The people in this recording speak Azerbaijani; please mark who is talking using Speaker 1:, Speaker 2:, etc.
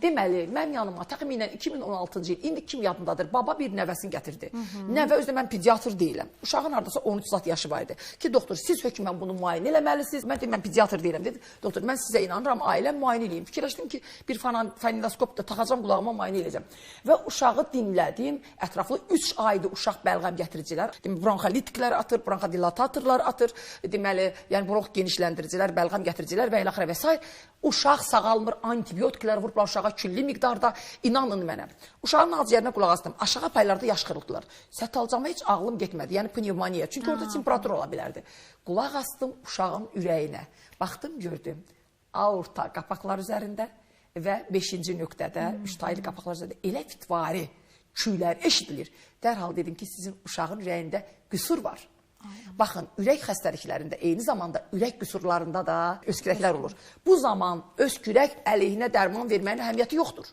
Speaker 1: Deməli, mənim yanıma təxminən 2016-cı il, indi kim yadındadır, baba bir nəvəsini gətirdi. Nəvə özü də mən pediatr deyiləm. Uşağın hardasa 13 zat yaşı var idi. Ki, doktor, siz hökmən bunu müayinə eləməlisiniz. Mən dedim, mən pediatr deyiləm. Dedi, doktor, mən sizə inanıram, ailəm müayinə eləyim. Fikirləşdim ki, bir fonendoskop da taxacam qulağıma, müayinə eləyəcəm. Və uşağı dinlədim. Ətraflı 3 aydır uşaq bəlğəm gətiricilər, deməli, bronxolitiklər atır, bronxodilatatorlar atır, deməli, yəni bronx genişləndiricilər, bəlğəm gətiricilər və ilaxırə və sair. Uşaq sağalmır, antibiotiklər vurublar uşağa külli miqdarda, inanın mənə. Uşağın ağciyərinə qulaq asdım. Aşağı paylarda yaş xırıltılar. Sətalcama heç ağlım getmədi. Yəni pnevmoniya. Çünki orada temperatur ola bilərdi. Qulaq astım uşağın ürəyinə. Baxdım, gördüm. Aorta qapaqlar üzərində və 5-ci nöqtədə, 3 taylı qapaqlar üzərində elə fitvari küylər eşidilir. Dərhal dedim ki, sizin uşağın ürəyində qüsur var. Baxın, ürək xəstəliklərində, eyni zamanda ürək qüsurlarında da öskürəklər olur. Bu zaman öskürək əleyhinə dərman verməyin əhəmiyyəti yoxdur.